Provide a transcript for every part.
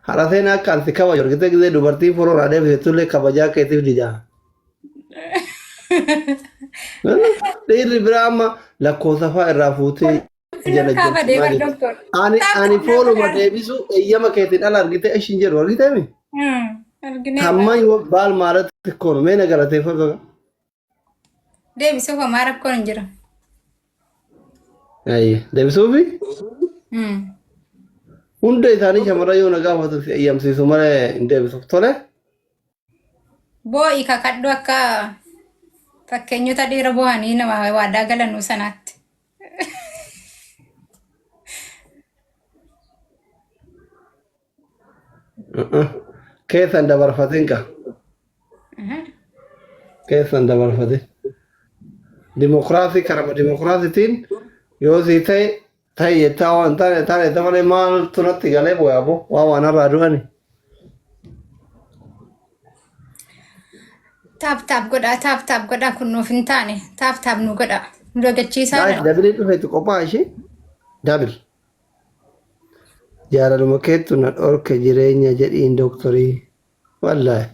Haadha seenaa akka ansi kabaju argitee gisee dubartii foloo naa deebifte kabajaa keetiif didaa. Dhiirri biraa amma lakkoofsa fa'aa irraa fuutee jala Harkaa jirti badee maal bar jetti. doktor. Ani Taap ani taap naa fooluma godhaa. deebisu eeyyama keetiin ala argitee ishiin jedhu argitee mi? Argineerra. Hamma yoo baal maalatti koonu mee na galateeffadhu. Deebisuuf homaa rakkoon hin jiru. Ayyee deebisuufi hunda isaanii shamarran yoo na gaafatu si eeyyamsiisu malee hin deebisuuf tole. Boo'i kakadhu akka fakkeenyota dhiira boo'anii nama waadaa galanuu sanaatti. Keessan dabarfatin ka. Keessan dabarfatin. Dimokiraasii karama dimokiraasiitiin yoo sii ta'e ta'e jettaa waan taane taane jetta malee maaltu natti galee boo'e aboo waa waan irraa du'ani. Taap taap godhaa taap taap godhaa kun nuuf hin taane taap taap nu godhaa nu dagachiisaa Guys, jira. dabilii dhufeetu qophaa ishee. Dabil. Jaalaluma keettu na dhorke jireenya jedhiin doktorii. Wallaahi.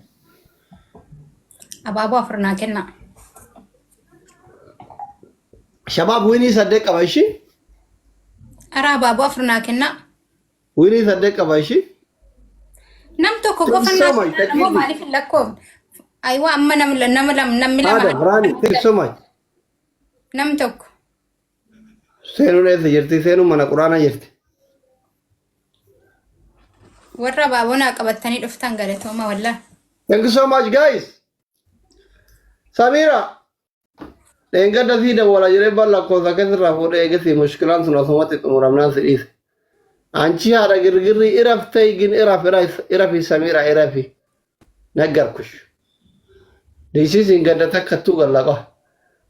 Abaaboo afur naa kennaa. Shabaab winii saddeet qaba ishii. Ara abaaboo afur naa kennaa. Winii saddeet qaba ishii. Nam tokko Thank qofa you naa so much. kennaa namoo Takiifi. maaliif hin lakkoofne? Ayiwaa amma nama lama namni lama Adam, Rani, thank you so much. nam tokko. Seenuun eessa jirti? Seenuun mana quraanaa jirti. Warra abaaboo naa qabattanii dhuftan galatooma wallaa. Thank you so much guys. Samira, dheengadda sii dawwala jedhee bar lakkoofsa keessirraa fuudhee eegasii mushkilaan sun osumatti xumuramnaan si dhiise. Anchi haadha girgirrii iraf ta'e gin iraf irafi Samira irafi naggarkush. Diisiisiin ganda takkattuu gallaqa.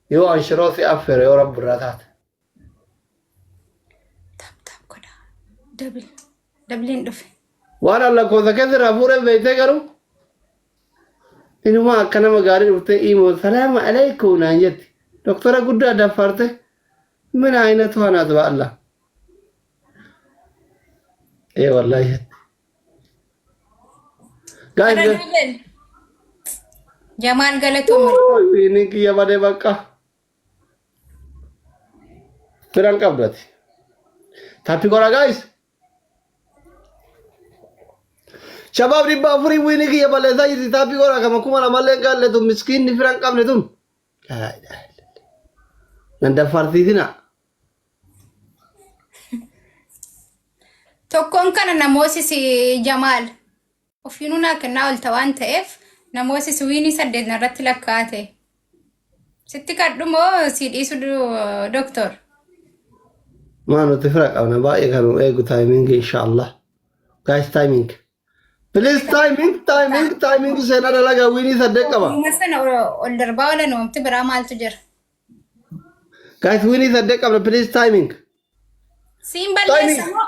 Yoo an shiroo si affeere yoo rabbi irraa taate. Taap taap godhaa. Dabil. Dabiliin dhufe. Waan an lakkoofsa keessirraa fuudhee beektee garuu inumaa akka nama gaarii dhuftee imoo salaama alaikum naan jetti. Doktora guddaa daffarte min aynatu hanaat ba'alla. Ee wallaahi jetti. Guys, Ara Dabil. Jamaal galatooma. inni kiyya badee bakka. Firan qabdu ati. Taappii godhaa guys. Shabaab 400 wiinii kiyya balleessaa jirti taappii godhaa kama 2000llee hin galle tun miskiinni firan qabne tun. Laa ilaaha illallah. Nan daffarsiisina. Tokkoon kana namoosisi Jamaal. Ofiinuu naa kennaa oolta waan ta'eef namoosisi wiinii saddeet narratti lakkaa'ate. Sitti kadhu moo si dhiisu doktor? Maa nuti fira qabna baay'ee kan nu eegu timing inshallah. Guys timing. Please timing timing timing seenaa dalagaa wiinii saddeet qaba. Ofiima sana ol darbaa oolan wanti biraa maaltu jira? Guys wiinii saddeet qabna please timing. Siin balleessa Timing. moo?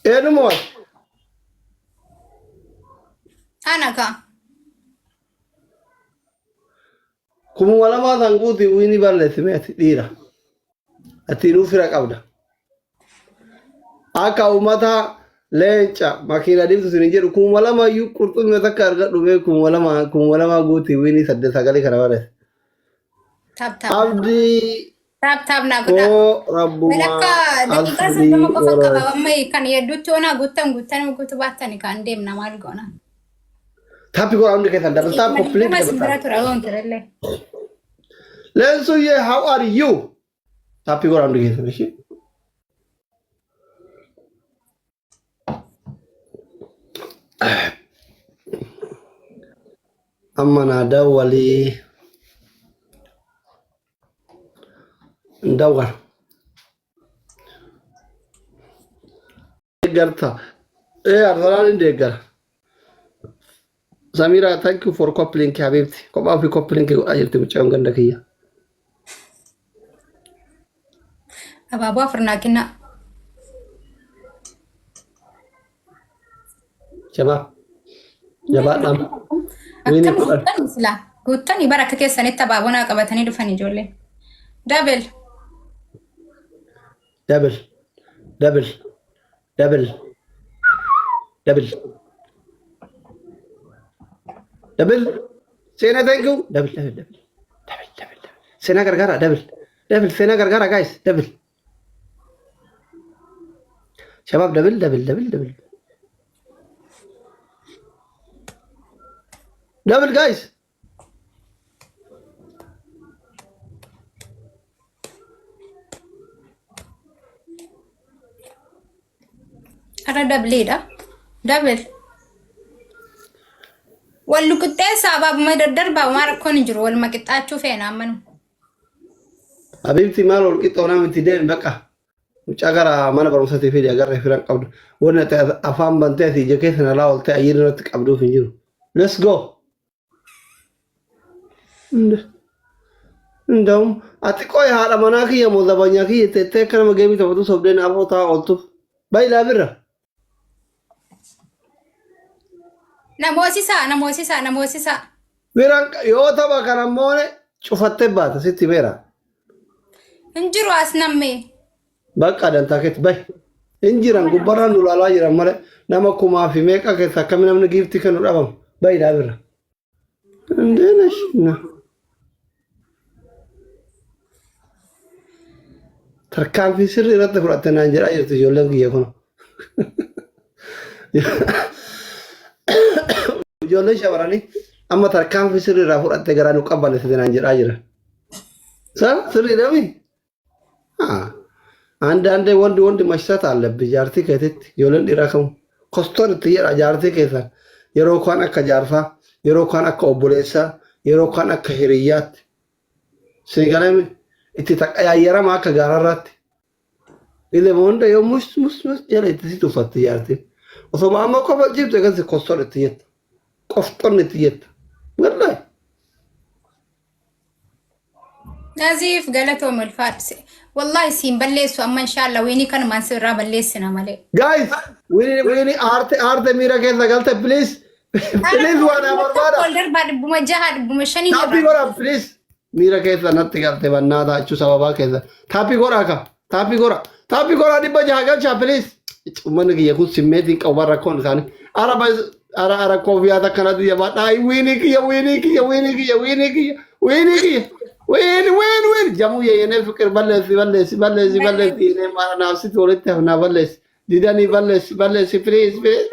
Eenyu mo'ate? Ana kaa. 2000 san guuti wiinii balleessi mee ati dhiira. Ati nuu fira qabda. Akka uummata leenca makiina diimtu sin jedhu 2000 iyyuu qurxummii takka argadhu mee 2000 guuti wiinii saddeet sagalii kana balleessi. Taap taap. Abdii Taap taap naa godhaa. koo rabbumaa Walakka daqiiqaa aslii 30 qofa warra. qaba. Amma kan hedduutti onaa guuttan guuttan guutuu baattani kan deemna maal goona. Taappii godhaa hundi keessan double tap complete Nama double isin bira tap. tura waan turellee. Leensuyyee how are you? Taappii godhaa hundi keessan ishee. Amma naa dawwalii. Dawwal. Deeggarta. Ee Arsenal hin deeggara. Samira thank you for coupling habibti. Kophaa ofii coupling godhaa jirti mucaan ganda kiyya. Abaaboo afur naa kennaa. Jabaa. Jabaadhaa. Wiinii Akkam 10. guuttanii silaa. Guuttanii bara akka keessanitti abaabonaa qabatanii dhufan ijoolleen. Double. Double. Double. Double. Double. Double. Seenaa, thank you. Double, double, double. Double, double, double. Seenaa gargaara, double. Double, seenaa gargaara, guys. Double. Shabaab, double, double, double, double. Double, guys. Har'a doubleiidha. Double. Wal luqixxeessa abaabuma daddarbaa waan rakkoon hin jiru waluma qixxaachuu feena ammanu. Habibti, maal ol qixxoonaa miti, deemi bakka. Mucaa gara mana barumsaatii fidi, agarree firan qabdu. Wanni ati afaan bantee asii ija keessa na laa ooltee ayyiin irratti qabduuf hin jiru. Let's go. Nda'um ati qoy, haadha manaa kiyya moo zabanyaa kiyya tettee akka nama geemii taphatu sobdeen afoo taa'aa ooltuuf. Baay'ee birra. Namoosisaa, namoosisaa, namoosisaa. Biraan yoo tapha kana moone cufattee baata, sitti beera. Hin jiru as namni. Bakka dantaa keetti bahi. Hin jiran, gubbarraan nu ilaalaa jiran malee nama kumaa fi meeqa keessa akkami namni giiftii kennu dhabamu. Bahi dhaabirra. Indeenash na. Tarkaanfii sirrii irratti fudhatte naan jedhaa jirti ijoolleen kiyya kun. Ijoolleen shamarranii amma tarkaanfii sirrii irraa fudhatte garaa nu qabbaneessite naan jedhaa jira. Sa sirrii dhami? አንዳንዴ ወንድ ወንድ መሽተት አለብህ jaartii keetitti. Ijoolleen dhiiraa kamu kostoon itti jedha jaartii keessan yeroo kaan akka jaarsaa, yeroo kaan akka obboleessaa, yeroo kaan akka hiriyyaatti siigalame itti taqayayyarama akka gaararraatti. Ilma hunda yoo mus mus mus jala itti si tuffatti jaartiin. Osoma amma qofa jibte akkasi kostoon itti jetta. Qofxoon itti jetta. Wallahi. Naziif, galatoom, ulfaadhu. Wallahi siin balleessu amma, inshaalla wiinii kanumaan sirraa balleessina malee. Guys, wiini wiini aarte aarte miira keessa galte, please. Please, waan haa barbaada. Ol darbaa 600, 500 Tap godhaa, please. Miira keessa natti galte bannaa taachuu sababaa keessa. Tap godhaa ka. Tap godhaa. Tap godhaa, 600 galchaa, please. Uummanni kiyya kun simmeetiin qabu rakkoon isaanii. Ara ara ara koofiyaa akkanatti jabaadhaa. Wiinii kiyya, wiinii kiyya, wiinii kiyya, wiinii kiyya, wiinii kiyya. Wiin wiin wiin jamuu የኔ ፍቅር balleessi, balleessi, balleessi, balleessi, የኔ maara naafsitti walitti hafnaa, balleessi didanii, balleessi, balleessi, please, please.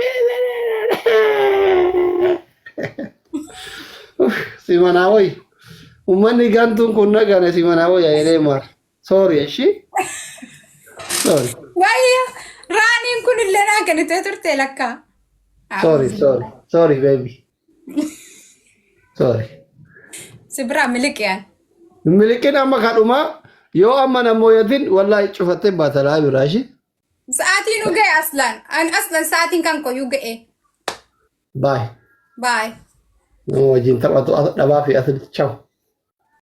Simanaa woy, uummanni gantuun kun nagane simanaa woy የኔ ማር, sorry, እሺ, sorry. Waayee raaniin kun illee naa kennitee turte lakkaa. Sorry, sorry, sorry, baby, sorry. Si biraa miliqiyaan. Miliqin amma kadhumaa yoo amma namooyatin wallahi cufattee baata laa biraa ishee. Sa'aatiin nu ga'e aslaan. Ani aslaan sa'aatiin kan koyyuu ga'e. Bye. Bye. Nama wajjin taphatu dhabaa fi asli, ciao.